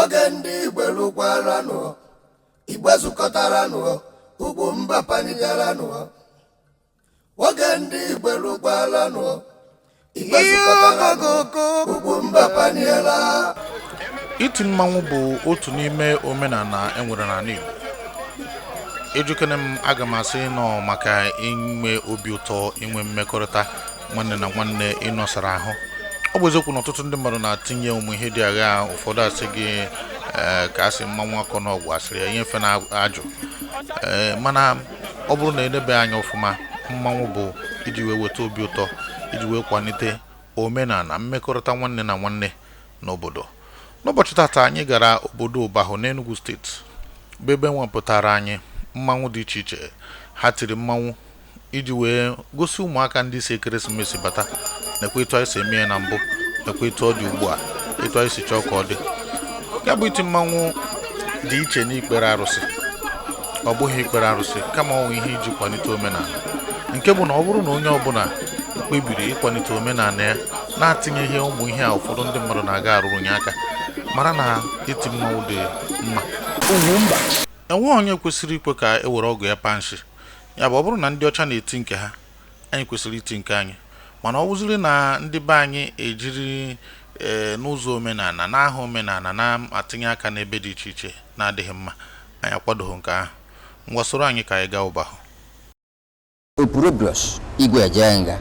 Oge ndị Igbo lụkwaranụ, Igbo zukọtaranụ, Ugwumba panigaranụ. Oge ndị Igbo lụkwaranụ, Igbo zukọtaranụ, Ugwumba paniela. Iti mmanwụ bụ otu n'ime omenala e nwere n'ala Igbo. Ejukene m, aga m asị nọ maka inwe obi ụtọ, inwe mmekọrịta nwanne na nwanne, ịnọsara ahụ. Ọ bụ eziokwu na ọtụtụ ndị mmadụ na-atinye ụmụ ihe dị agha. Ụfọdụ asị gị ee ka asị mmanwụ akọ n'ọgwụ, asịrị ya nyefe na ajụ ee, mana ọ bụrụ na edebe anya ọfụma, mmanwụ bụ iji wee weta obi ụtọ, iji wee kwalite omenala mmekọrịta nwanne na nwanne n'obodo. N'ụbọchị tata, anyị gara obodo Ụbahụ n'Enugu Steeti, bụ ebe nwepụtara anyị mmanwụ dị iche iche. Ha tiri mmanwụ iji wee gosi ụmụaka ndị si ekeresimesi bata nakwa etu anyị si eme ya na mbụ, nakwa etu ọ dị ugbu a, etu anyị si chọọ ka ọ dị. Ya bụ iti mmanwụ dị iche n'ikpere arụsị. Ọ bụghị ikpere arụsị, kama ọ bụ ihe iji kwalite omenala, nke bụ na ọ bụrụ na onye ọbụla kpebiri ịkwalite omenala ya na-atinyeghị ụmụ ihe a ụfọdụ ndị mmadụ na-aga arụrụ nye aka, mara na iti mmanwụ dị mma. Enweghị onye kwesịrị ikwe ka e were ọgụ ya panshi ya. Bụ, ọ bụrụ na ndị ọcha na-eti nke ha, anyị kwesịrị iti nke anyị. Mana ọ bụziri na ndị be anyị ejiri ee n'ụzọ omenala, n'aha omenala, na-atinye aka n'ebe dị iche iche na-adịghị mma, anyị akwadoghị nke ahụ. Ngwa, soro anyị ka anyị gaa Ụbahụ. Opurobios Igwe Ejenga.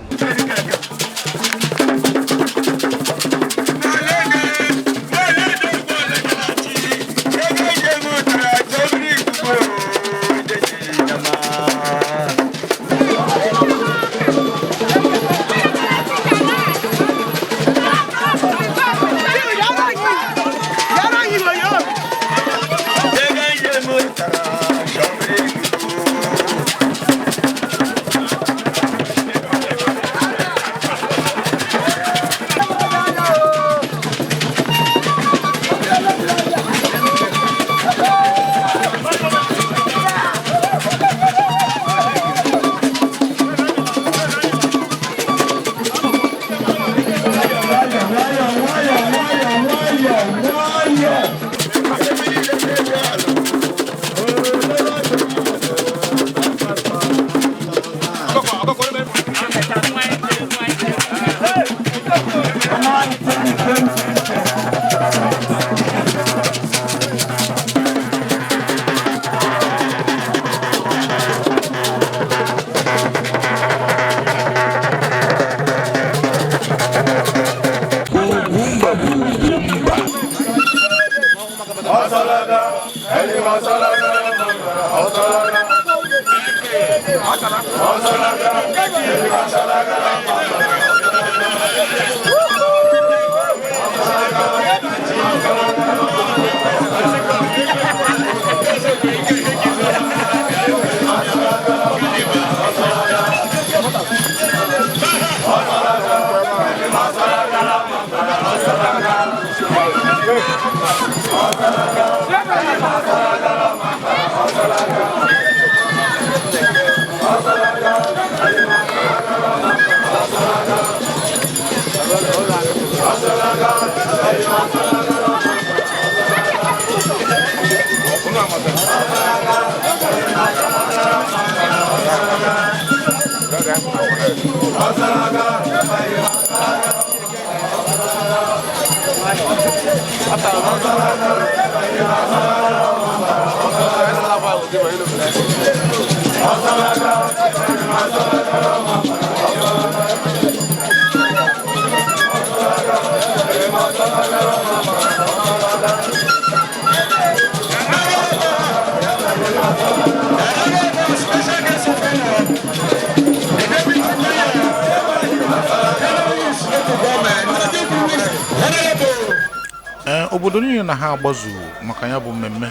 Ee, obodo niile na ha agbazu maka ya bụ mmemme.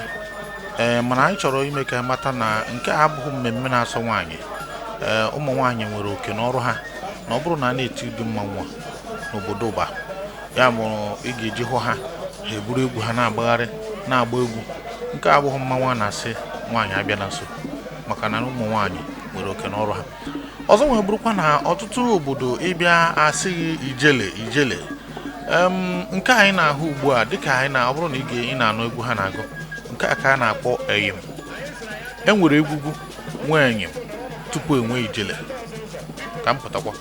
Ee, mana anyị chọrọ ime ka mata na nke a abụghị mmemme na-asọ nwaanyị. Ee, ụmụ nwaanyị nwere oke n'ọrụ ha, na ọ bụrụ na a na-eti ụdị mmanwụ a n'obodo ụba ya mụrụ, ị ga-eji hụ ha, ha eburu egwu ha na-agbagharị, na-agba egwu. Nke a abụghị mmanwụ a na-asị nwaanyị abịa na nso, maka na ụmụ nwaanyị nwere oke n'ọrụ ha. Ọzọ nwee bụrụkwa na ọtụtụ obodo ịbịa asịghị ijele ijele. Nke anyị na-ahụ ugbu a, dịka anyị na ọ bụrụ na ị na-anụ egwu ha na-agụ, nke a ka a na-akpọ eyim. E nwere egwugwu nwee enyim tupu enwee ijele. Ka m pụtakwa.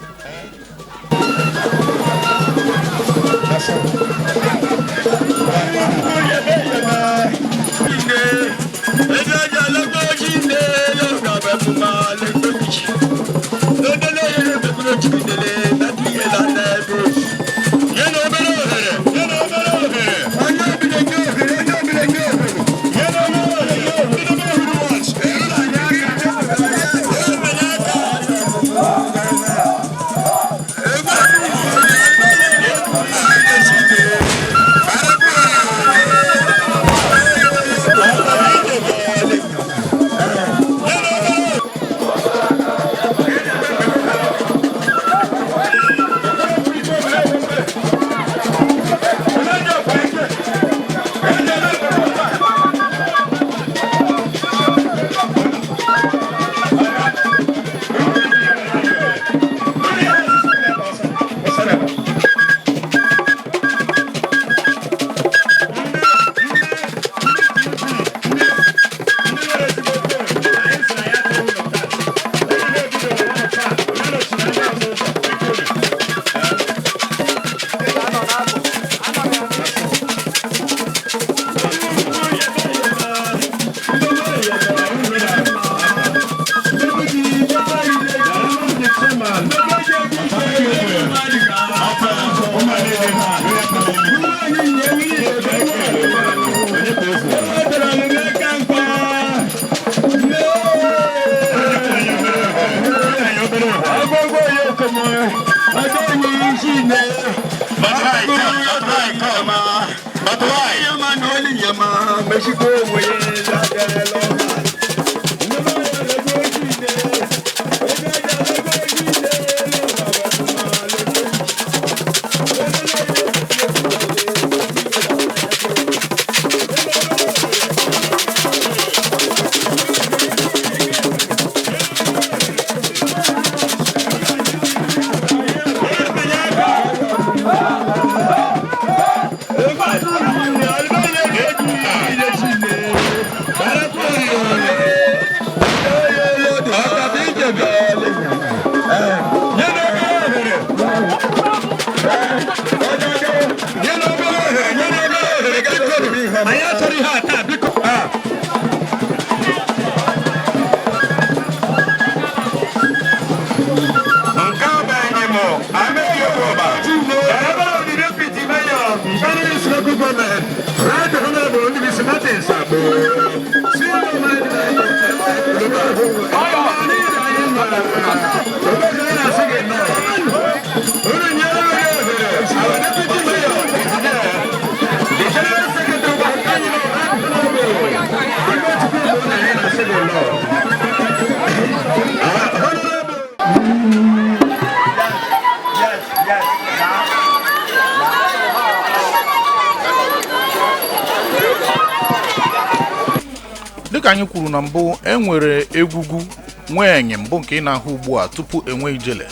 Dịka anyị kwuru na mbụ, e nwere egwugwu nwee enyem bụ nke ị na-ahụ ugbu a tupu enwe ijele.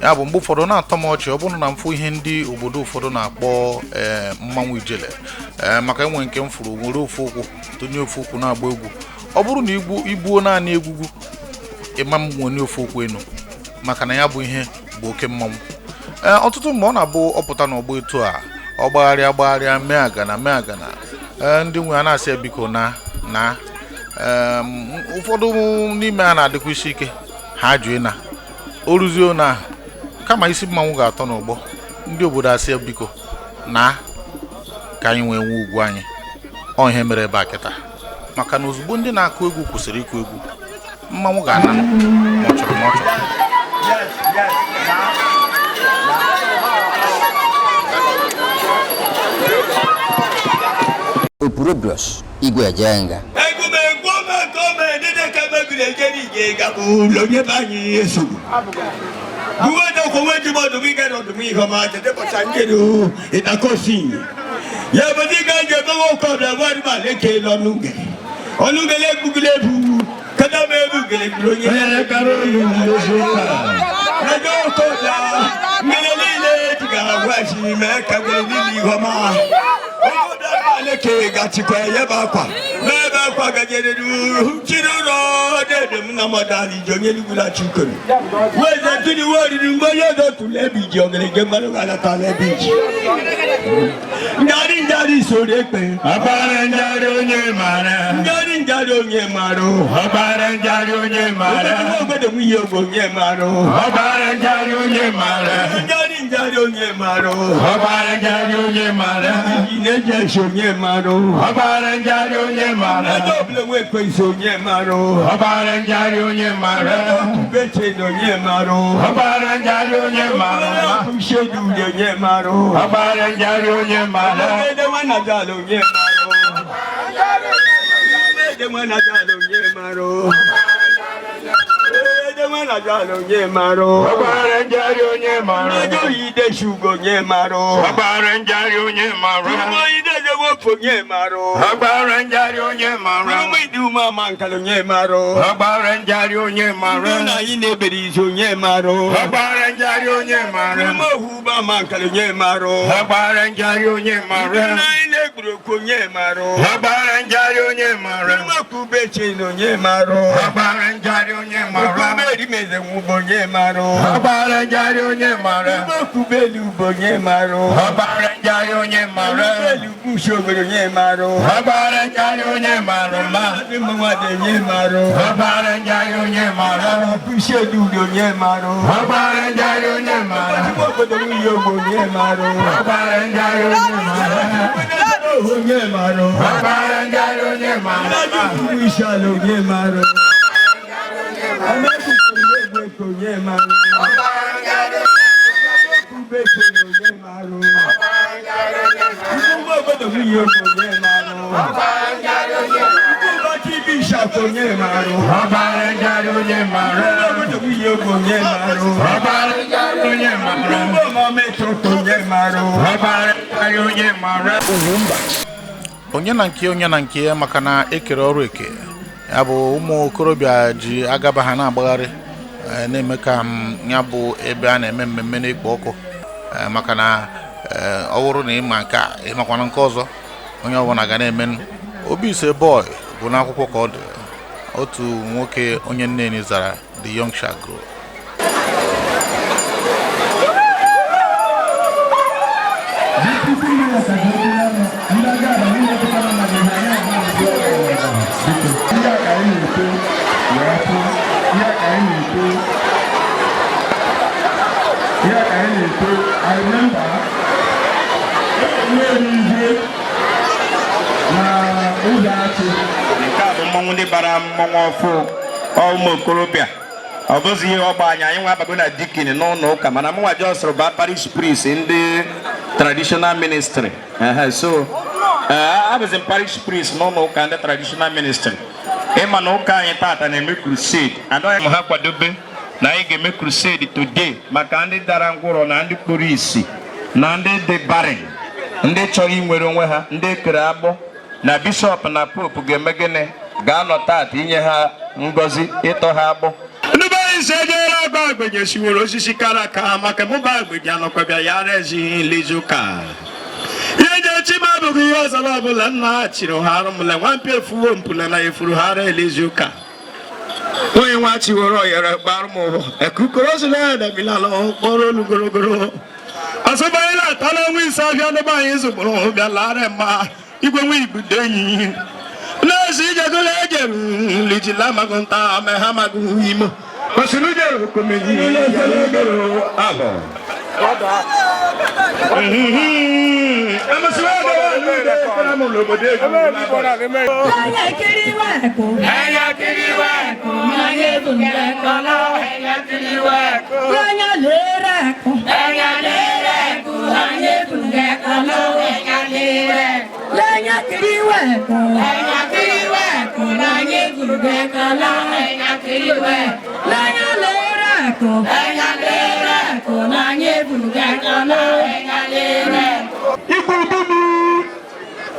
Ya bụ, mgbe ụfọdụ na-atọ m ọchị ọ bụrụ na mfụ ihe ndị obodo ụfọdụ na-akpọ mmanwụ ijele, maka enwe nke m fụrụ nwere ofu ụkwụ tụnye ofu ụkwụ na-agba egwu. Ọ bụrụ na igbuo naanị egwugwu, ịma m nwere ofu ụkwụ enu, maka na ya bụ ihe bụ oke mmanwụ. Ọtụtụ mgbe ọ na-abụ ọpụta n'ọgbọ etu a, ọ gbagharịa gbagharịa mee agana mee agana, ndị nwe a na-asị ya biko na na ụfọdụ n'ime ha na-adịkwa isi ike, ha jụ ịna o ruzie na kama isi mmanwụ ga-atọ n'ụgbọ, ndị obodo asị ya biko na ka anyị nwee nwee ugwu anyị. Ọ ihe mere ebe a kịta, maka na ozugbo ndị na-akụ egwu kwụsịrị ịkụ egwu, mmanwụ ga-ana ma ọ chọrọ ma ọ chọrọ. Opurobios Igwe Ejenga. Ga-agwachi mee ka gwere n'ile ihe ọma obodo gachikwa ebe akwa n'ebe akwa gajere chiri ụlọ dede m na mmadụ iji onye lugula chukwu weze tiri weriri mgbe onye ọzọ tụrụ ebe iji ogerege mmadụ ga-anatala ebe iji njari njari soro ekpe. Ọgbara njarị onye mara. Njari njari onye mara. Ọgbara njarị onye mara. Obodo nwunye ogbe onye mara. Ọgbara njarị onye mara. Njari njari onye mara. Ọgbara njarị onye mara. Ị na-eji esi onye mara. Ọgbara njarị onye mara. Ebe ọbụla nwe ekwensị onye mara. Ọgbara njarị onye mara. Beche na onye mara. Ọgbara njarị onye mara. Ọkụshedu onye mara. Ọgbara njarị onye mara. Ede nwa jala onye mara. Ede nwa jala onye mara. Ede nwa jala onye mara. Ọgbara njarị onye mara. Ede oyide shugo onye mara. Ọgbara njarị onye mara. Ụmụ oyide wepụ onye mara. Ọgbara njarị onye mara. Ụmụ ide ume ama nkala onye mara. Ọgbara njarị onye mara. Ndị na anyị na-ebere izu onye mara. Ọgbara njarị onye mara. Ụmụ ohu ụba ama nkala onye mara. Ọgbara njarị onye mara. Ndị na anyị na-egburu okwu onye mara. Ọgbara njarị onye mara. Ụmụ akwụbeche na onye mara. Ọgbara njarị onye mara. Okwube erimeze nwụbụ onye mara. Ọgbara njarị onye mara. Ụmụ okwubelu bụ onye mara. Ọgbara njarị onye mara. Okwubelu bụ usogoro onye mara. Ọgbara njarị onye mara mma. Ndị mmadụ onye mara. Ọgbara njarị onye mara. Ọkụshedu onye mara. Ọgbara njarị onye mara. Ọchịkwa obodo nwunye ogbe onye mara. Ọgbara njarị onye mara. Onye mara. Ọgbara njarị onye mara. Mmadụ kwuru isi ala onye mara. Amekwu kwuru egwu onye mara. Okwubeche na onye mara. Ndị obodo nwunye ogbe onye mara. Ndị ụbọchị bishọp onye mara. Ọgbara njarị onye mara. Ndị obodo nwunye ogbe onye mara. Ọgbara njarị onye mara. Ndị ọmame chọkwa onye mara. Ọgbara njarị onye mara. Onye na nke onye na nke ya, maka na ekere ọrụ eke ya bụ ụmụ okorobịa ji agaba ha na-agbagharị, na-eme ka m ya bụ ebe a na-eme mmemme na-ekpo ọkụ, maka na ọ bụrụ na ịma nke a, ịmakwana nke ọzọ, onye ọbụla ga na-eme. Obi ise boy bụ n'akwụkwọ ka ọ dị otu nwoke onye nneni zara the Young Shagro. Ihe ka anyị na-eto. I remember na-eri ihe na ụlọ achị. Nke a bụ mmọnwụ ndị bara mmọnwụ ọfụ, ọ ụmụ okorobịa. Ọ bụzi ihe ọgba anyị, anyị nwa abago na deacon n'ụlọ ụka, mana mụnwa just ba parish priest ndị traditional ministry. Ehe, so abụzi m parish priest n'ụlọ ụka ndị traditional ministry. Ịma na ụka anyị tata na-eme crusade, adọghị m ha kwadobe na anyị ga-eme crusade today maka ndị dara ngwụrọ na ndị kpuru isi na ndị dị barren, ndị chọrọ inwere onwe ha, ndị ekere agbụ, na bishọp na pope ga-eme gịnị? Ga-anọ tata inye ha ngọzi, ịtọ ha agbụ. Ndị be anyị si ejere agba agbenye siworo osisi kara aka maka mụba agbenye anọkwabịa ya ara ezighị nlezi ụka. Ihe nje chi m abụghị ihe ọzọ ọbụla nna ha chiri ha arụ mụle nwampi efuwo mpụle na efuru ha ara elezi ụka. Onye nwa chiworo oyere gbarụ m ụhụ ekukoroziladabilala kpọrọ olu gorogoro asụbanyela atala ọnwa 5 abịa ndị be anyị zụgburu hụ bịa lara mma igwe nwa igbudo enyi na-esi ijegolo ejeru lijila amaghị nta ame ha amaghị imo osinujere okomeji abụ Ẹyẹ kiri wá ẹ̀kọ́. Ẹyẹ kiri wá ẹ̀kọ́. Ẹyẹ bùnjẹ kọ́lá. Ẹyẹ kiri wá ẹ̀kọ́. Ẹyẹ lérè ẹ̀kọ́. Ẹyẹ lérè ẹ̀kọ́. Ẹyẹ bùnjẹ kọ́lá. Ẹyẹ lérè ẹ̀kọ́. Ẹyẹ kiri wá ẹ̀kọ́. Ẹyẹ kiri wá ẹ̀kọ́. Ẹyẹ bùnjẹ kọ́lá. Ẹyẹ kiri wá ẹ̀kọ́. Ẹyẹ lérè ẹ̀kọ́. Ẹyẹ lérè ẹ̀kọ́. Ẹyẹ bùnjẹ kọ́lá. Ẹyẹ lérè ẹ̀kọ́.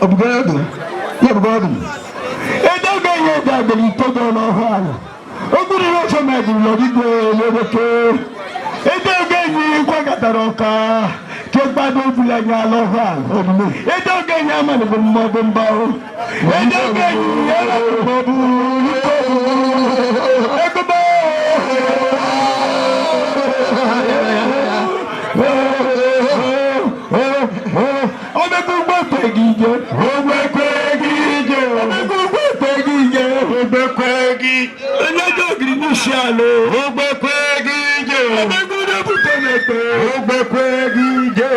Ọbụbọdụ, ọbụbọdụ. Edebe ihe dagbere itogo n'ọhụụ ala. Ogburu ihe ọchọ mebiri n'ọdịgwe n'ebeke. Edebe enyi kwagatara ọka. Kegbado bula nya lọha. Edoge nya mmadụ bụ mmọbụ mba o. Edoge nya mmadụ bụ egbe. Ọmọkùnrin gbẹ̀gbẹ̀ gíjẹ. Ọmọkùnrin gbẹ̀gbẹ̀ gíjẹ. Ọgbẹ̀gbẹ̀ gíjẹ. Ọlọ́jọ́ ògiri ní sàlọ̀. Ọgbẹ̀gbẹ̀ gíjẹ. Ọmọkùnrin gbẹ̀gbẹ̀. Ọgbẹ̀gbẹ̀ gíjẹ.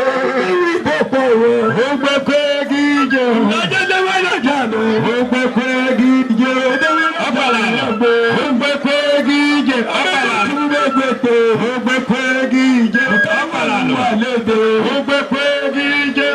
Ọgbẹ̀gbẹ̀ gíjẹ. Ọjọ́jọ́wọ́ lọ́jà lọ. Ọgbẹ̀gbẹ̀ gíjẹ. Ọgbẹ̀gbẹ̀ gíjẹ. Ọgbẹ̀gbẹ̀ ọgbẹ̀gbẹ̀ gíjẹ. Ọgbẹ̀gbẹ̀ gíjẹ.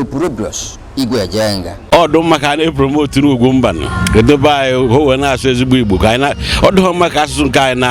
Opurobios Igwe Ejenga. Ọ mma ka a na-epromotu n'Ugwumba nọ edobe anyị ka o wee na-asụ ezigbo Igbo ka anyị na ọ dịghọ mma ka asụsụ nke anyị na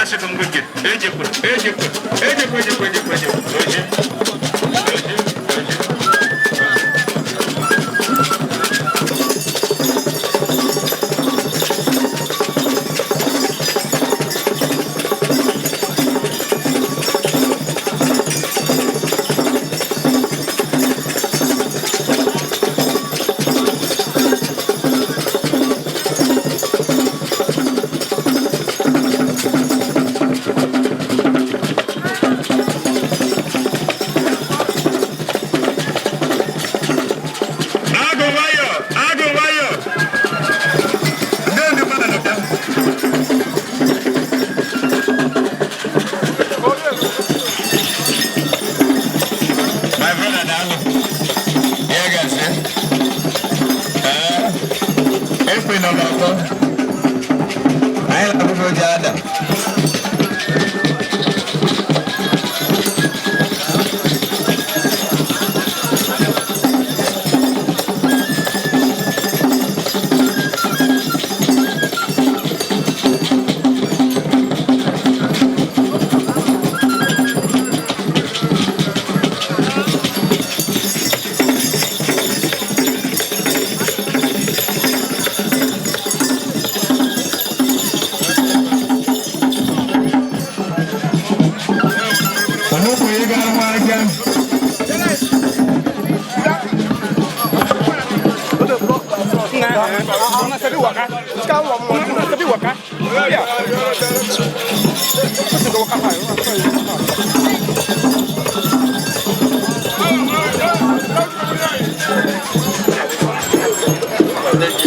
Asịkwa m gị ejekwe ejekwe ejekwe ejekwe ejekwe ejekwe oje oje oje. Agụ nwayọ, agụ nwayọ. Ndị ndị mmadụ nọ bịa. My brother daalụ. Ya gazie. Ee, ekwe nọ n'ọtọ. Anyị na-abụghị oji ada. Onugbu ị gara nwa aka.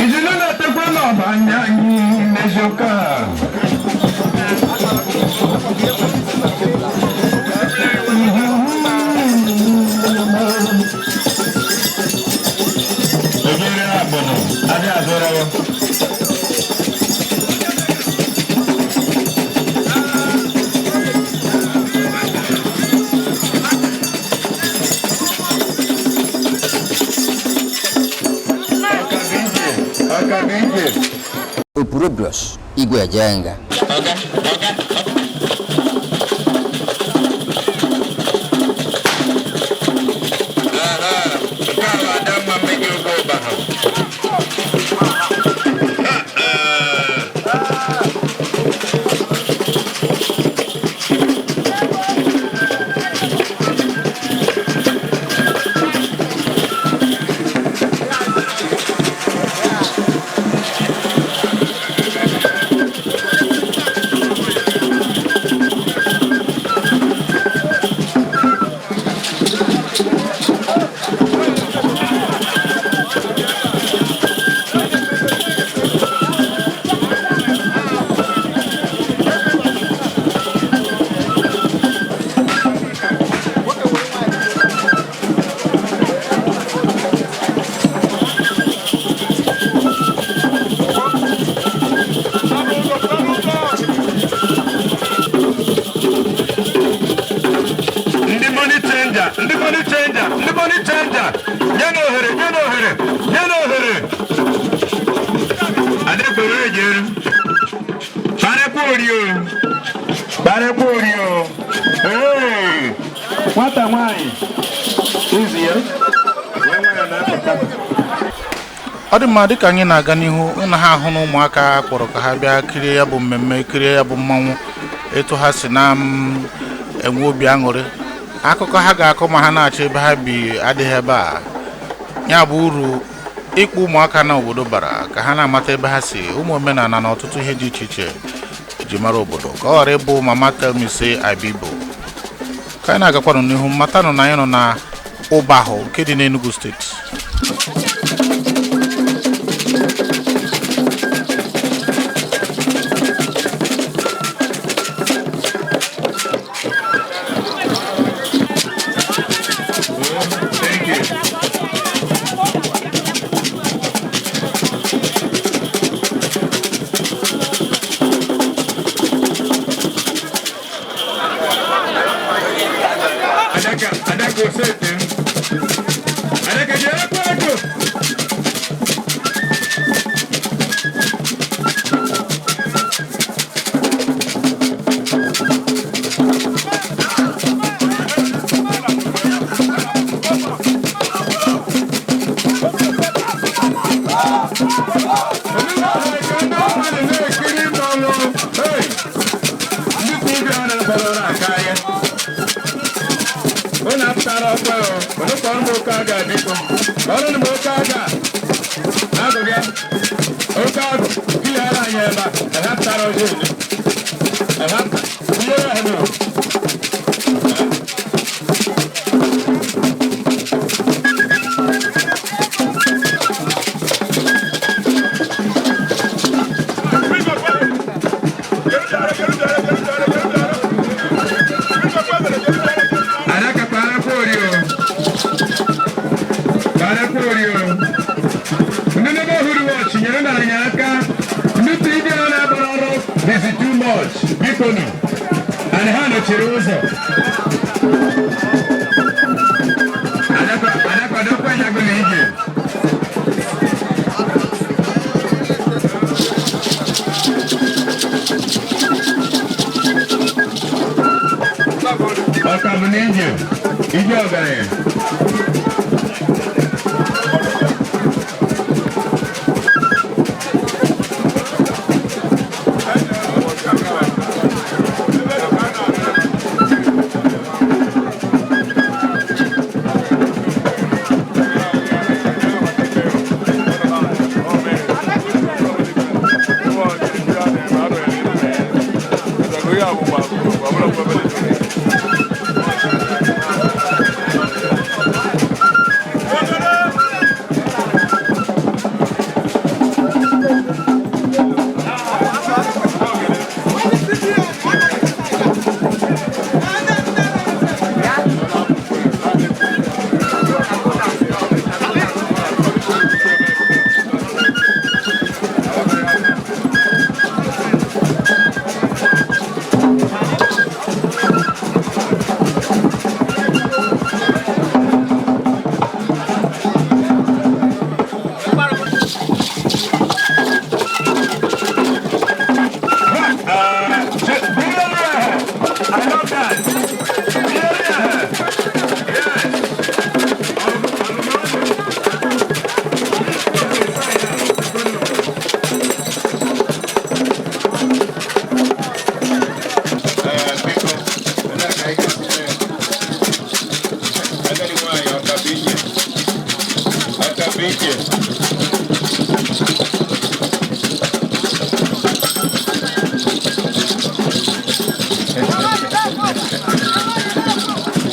Ìdílé náà tẹ́gbọ́n náà bá ń yá yín lẹ́sọ̀ káà. Ejere agbọnọ, adé azọrọ. Ọkabije. Opurobios Igwe Ejenga. Ọga, ọga, ọga. Aha, nke a bụ Adamma Mmegi Ugwu Ụbahụ. Ndị money changer, ndị money changer, ndị money changer. Nye na ohere, nye na ohere, nye na ohere. Adekwere ejeru. Barekwa ori o. Barekwa ori o. Ee, nwata nwanyị. Izi ya. Wee nwayọ na-apụta. Ọ dị mma. Dịka anyị na-aga n'ihu, ị na ha ahụ na ụmụaka kpọrọ ka ha bịa kirie ya bụ mmemme, kirie ya bụ mmanwụ, etu ha si na enwe obi aṅụrị. Akụkọ ha ga-akọ ma ha na-achọ ebe ha bi adịghị ebe a. Ya bụ uru ịkpọ ụmụaka na obodo bara, ka ha na-amata ebe ha si, ụmụ omenala na ọtụtụ ihe dị iche iche eji mara obodo, ka ọ ghara ịbụ "Mama tell me say I be Igbo". Ka anyị na-agakwanụ n'ihu, matanụ na anyị nọ na Ụbahụ nke dị n'Enugu Steeti. Thank you. Adaka, Adaka, osete. Adaka, je? Aga biko. Ọrụ m oke aga. Agụ gị. Oke agụ. Ileghara anyị ebe a. Ehapụtara ọjọọ elu. Ehapụta. Tinyere ha nụ. Adaka kpara kwori o. Kpara kwori o. Ndị neighborhood watch nyere na anyị aka. Ndị TV a na-agbara ọrụ dịzi too much. Biko nụ. And ha nọchiri ụzọ. Adaka adaka dọkwa ya gụrụ ije. Ọka bụ n'ije. Ije ọgaranya. I love that. Agadi nwaanyị ọkabụ ije. Ọkabụ ije.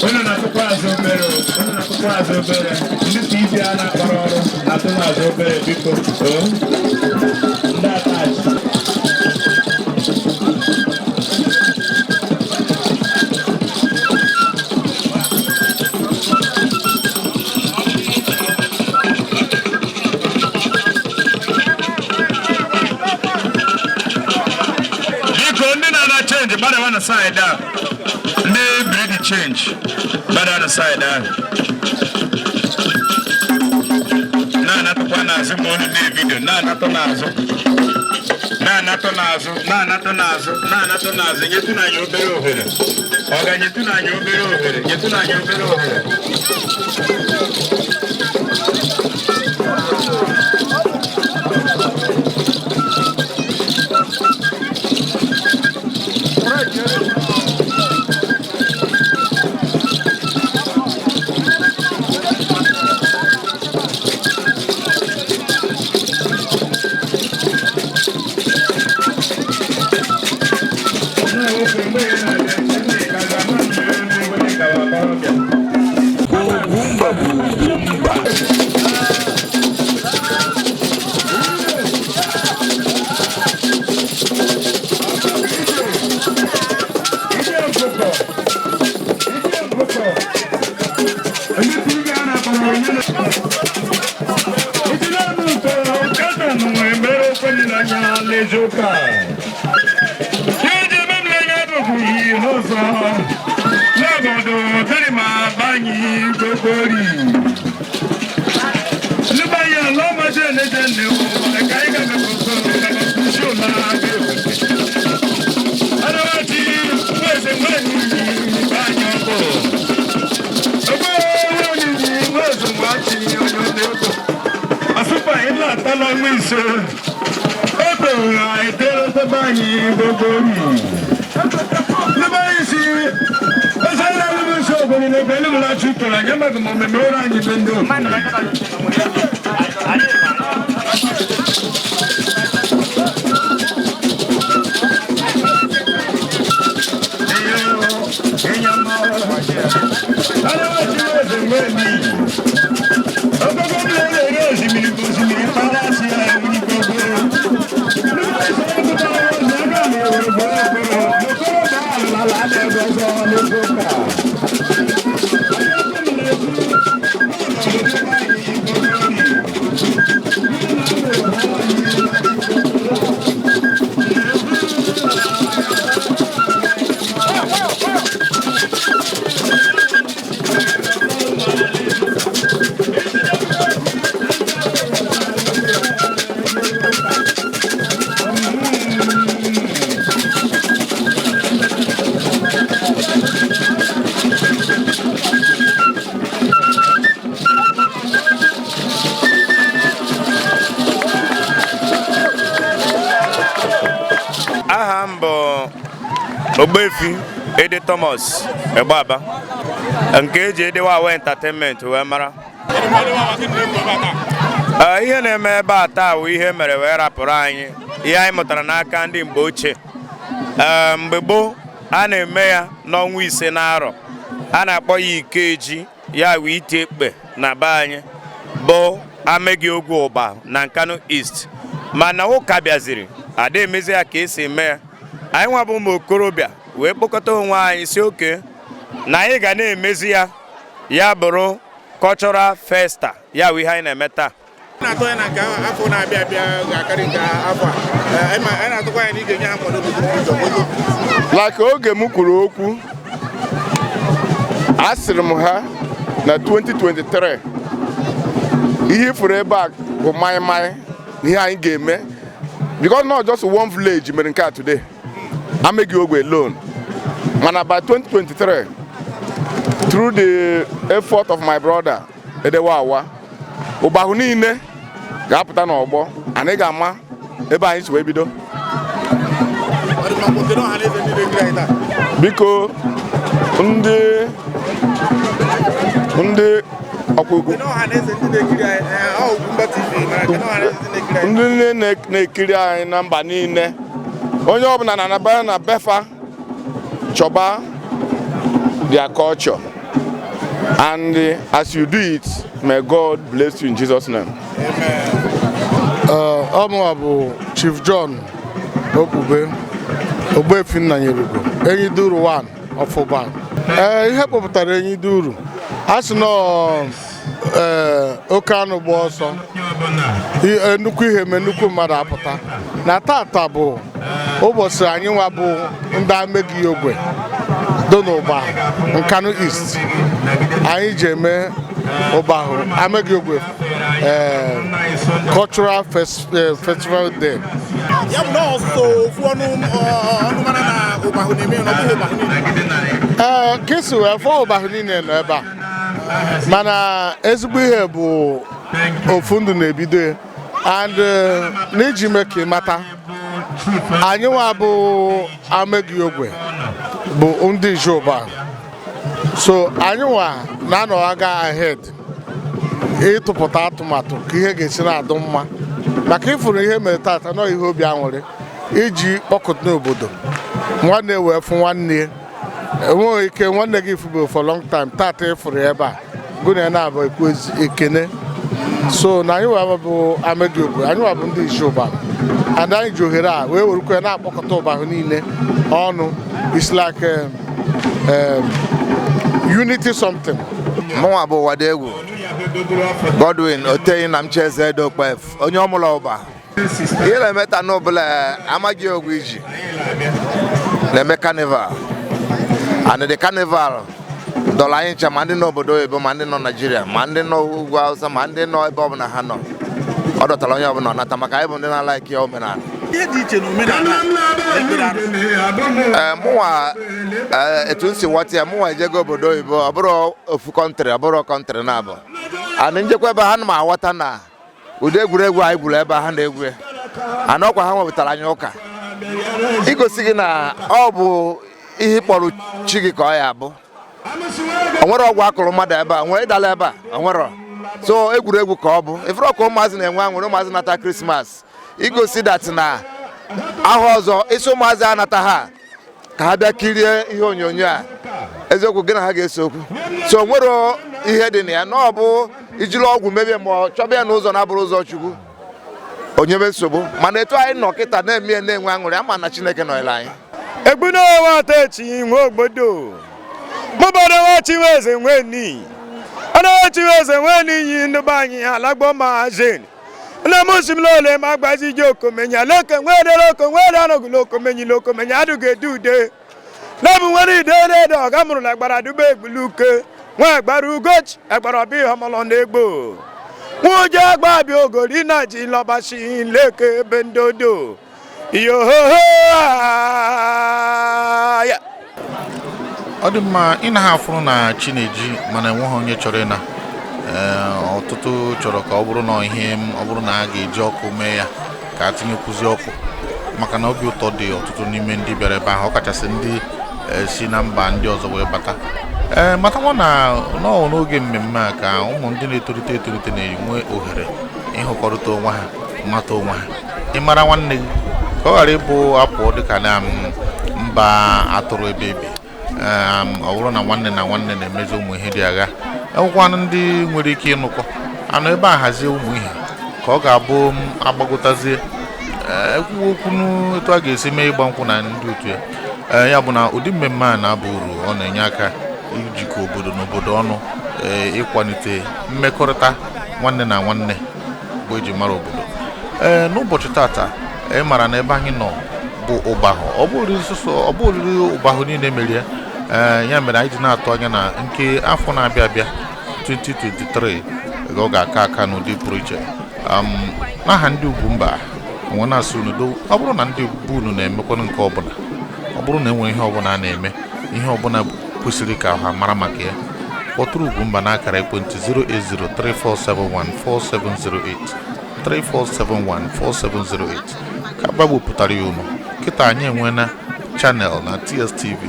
Unu na-atụkwa azụ obere o. Unu na-atụkwa azụ obere. Ndị TV a na-akpọrọ ọrụ na-atụ m azụ obere biko. O. Ndị atachi. Biko ndị na-ana chenji gbadawa na saịdị a. Ndị bridi chenji gbadawa na saịdị ahụ. Na-anatụkwa n'azụ ma unu na-evidio na-anatụ n'azụ. Na-anatụ n'azụ na-anatụ n'azụ na-anatụ n'azụ nyetụ n'anya obere ohere. Ọ ga-nyetụ n'anya obere ohere nyetụ n'anya obere ohere. Aha m bụ Ogbuefi Ede Thomas Egbaba nke eji Edewawa Entertainment wee mara. Ihe na-eme ebe a taa bụ ihe mere wee rapụrụ anyị ihe anyị mụtara n'aka ndị mgbe ochie. Mgbe gboo a na-eme ya n'ọnwa 5 n'arọ, a na-akpọ ya Ikeji, ya wee ite ekpe na be anyị bụ Amegi Ogwe Ụba na Nkanu East. Mana ụka bịaziri ada emezi ya ka esi eme ya. Anyị nwa bụ ụmụ okorobịa wee kpọkọta onwe anyị si oke na anyị ga na-emezi ya, ya bụrụ cultural festa, ya bụ ihe anyị na-eme taa. Na-atụ anya na nke afọ na-abịa abịa ga-akarị nke afọ a. Anyị na-atụkwa anya na ị ga-enye ha nkwado Like oge m kwuru okwu, asịrị m ha na 2023 ihe ifuru ebe a bụ maịmaị na ihe anyị ga-eme, because not just one village mere nke a today, Amegi Ogwe alone. Mana by 2023, through the effort of my brother Edewawa, Ụbahụ niile ga-apụta n'ọgbọ, anyị ga-ama ebe anyị si wee bido. Biko ndị ọkwa ndị niile na-ekiri anyị na mba niile, onye ọbụla na-anabara na befa chọba their culture, and as you do it, may God bless you in Jesus' name. Ọmụwa bụ Chief John Okpube Ogbuefi Nnanyelugo, Enyi Duru 1 of Ụba. Ihe kpọpụtara Enyi Duru, a sị na oke anụ gba ọsọ, nnukwu ihe mee nnukwu mmadụ apụta. Na tata bụ ụbọchị anyị nwa bụ ndị Amegi Ogwe do n'Ụba Nkanu East, anyị ji eme Ụbahụ Amegi Ogwe Cultural Festival Day. Ya bụ na ọsụsụ ofu ọnụ ọnụ mara na Ụbahụ na-eme na ọ bụghị Ụbahụ niile. Ee, ka esi wee fọọ Ụbahụ niile nọ ebe a, mana ezigbo ihe bụ ofu ndụ na-ebido ya. And n'iji mee ka ị mata, anyị nwa bụ Amegi Ogwe bụ ndị Ijuba, so anyị nwa na-anọ aga ahead ịtụpụta atụmatụ ka ihe ga-esi na-adụ mma, maka ịfụrụ ihe mere tata nọ ihe obi aṅụrị iji kpọkọta n'obodo, nwanne wee fụ nwanne ya. Enweghị ike nwanne gị fube for long time, tata ịfụrụ ya ebe a gụ na ya na-abụ ekwu ekene. So na anyị nwa bụ Amegi Ogwe, anyị nwa bụ ndị Ijuba, and anyị ji ohere a wee werukwa ya na-akpọkọta Ụbahụ niile ọnụ. It's like unity something. Mụnwa bụ Wadegwu Godwin Oteyi na Mcheze Edokpef, onye ọmụla Ụba. Ihe na-eme taa n'ọbụla Amagi Ogwe iji na-eme carnival, and the carnival dọrọ anyị ncha, ma ndị nọ obodo oyibo, ma ndị nọ Naijiria, ma ndị nọ ugwu Hausa, ma ndị nọ ebe ọbụla ha nọ. Ọ dọtara onye ọbụla ọnata maka anyị bụ ndị na-alaiki ya omenala. Ihe dị iche na omenala na ekpere arụsị. Ee, mụnwa, etu m si ghọta ya, mụnwa ejego obodo oyibo, ọ bụrụ ofu country, ọ bụrụ country na-abụ ana njekwa ebe ha na m aghọta na ụdị egwuregwu anyị gwuru ebe ha na-egwu ya ana ọkwa ha nwepụtara anyị ụka igosi gị na ọ bụ ihe ịkpọrọ chi gị ka ọ ya abụ. O nwere ọgwụ akụrụ mmadụ ebe a, nwere ịdala ebe a, o nwere. So egwuregwu ka ọ bụ. Ifere ọka ụmụazị na-enwe aṅụrị, ụmụazị nata Krismas, igosi that na ahụ ọzọ isi ụmụazị anata ha ka ha bịa kirie ihe onyonyo a, eziokwu gị na ha ga-ese okwu. So o nwere ihe dị na ya na ọ bụ ijiri ọgwụ mebie ma ọ chọba ya n'ụzọ na-abụrụ ụzọ Chukwu onyebe nsogbu. Mana etu anyị nọ kịta na-eme ya, na-enwe aṅụrị, ama na Chineke nọnyere anyị. Egbunawatechi nwe ogbodo mụbọdọwachiweze nweni ọnọwachiweze nweni yi ndị be anyị alagbo ma zen na musimlole ma gbazi ji okomenya leke nwere oko nwere anọgụla okomenyi lokomenya adụghị ede ude n'ọbụ nwere ide ede ọga mụrụ na agbara dube egbuluke nwa agbara ugochi agbara ọbịa ihọmọlọ na egbo nwuje agba abịa ogori na ji lọbashi leke ebe ndodo yohoho ya. Ọ dị mma ị na ha afụrụ na chi na-eji, mana enweghị onye chọrọ ịna. Ee, ọtụtụ chọrọ ka ọ bụrụ na ihe ọ bụrụ na a ga-eji ọkụ mee ya ka a tinyekwuzi ọkụ, maka na obi ụtọ dị ọtụtụ n'ime ndị bịara ebe ahụ, ọkachasị ndị si na mba ndị ọzọ wee bata. Ee, matakwa na nọọ n'oge mmemme a ka ụmụ ndị na-etolite etolite na-enwe ohere ịhụkọrịta onwe ha, mata onwe ha, ịmara nwanne gị, ka ọ ghara ịbụ apụọ dịka na mba atụrụ ebe ebi. Ọ bụrụ na nwanne na nwanne na-emezi ụmụ ihe dị agha, enwekwanụ ndị nwere ike ịnụkọ anụ ebe a hazie ụmụ ihe ka ọ ga-abụ agbagotazie ekwuwe okwu etu a ga-esi mee ịgba nkwụ na ndị otu ya. Ee, ya bụ na ụdị mmemme a na-aba uru, ọ na-enye aka ijikọ obodo na obodo ọnụ, ee, ịkwalite mmekọrịta nwanne na nwanne bụ eji mara obodo. Ee, n'ụbọchị tata ị mara na ebe anyị nọ bụ Ụbahụ, ọ bụ oriri Ụbahụ niile merie. Ee, ya mere anyị ji na-atụ anya na nke afọ na-abịa abịa 2023 ọ ga-aka aka n'ụdị pụrụ iche. N'aha ndị Ugwumba onwe na-asị unu do, ọ bụrụ na ndị bụ unu na-emekwanụ nke ọbụla, ọ bụrụ na enwere ihe ọbụla a na-eme, ihe ọbụla kwesịrị ka ha mara maka ya, kpọtụrụ Ugwumba n'akara ekwentị 08034714708, 34714708, ka agbapụtara ya unu. Kịta anyị enweela channel na TSTV,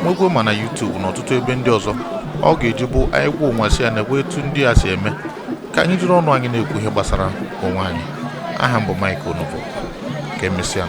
nwekwe ma na YouTube na ọtụtụ ebe ndị ọzọ. Ọ ga-eji bụ anyị gwa onwe sị ya na-ekwe etu ndị a si eme, ka anyị jiri ọnụ anyị na-ekwu ihe gbasara onwe anyị. Aha m bụ Mike Onovo. Ka emesịa.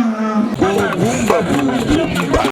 Ugwumba bụ Ugwumba.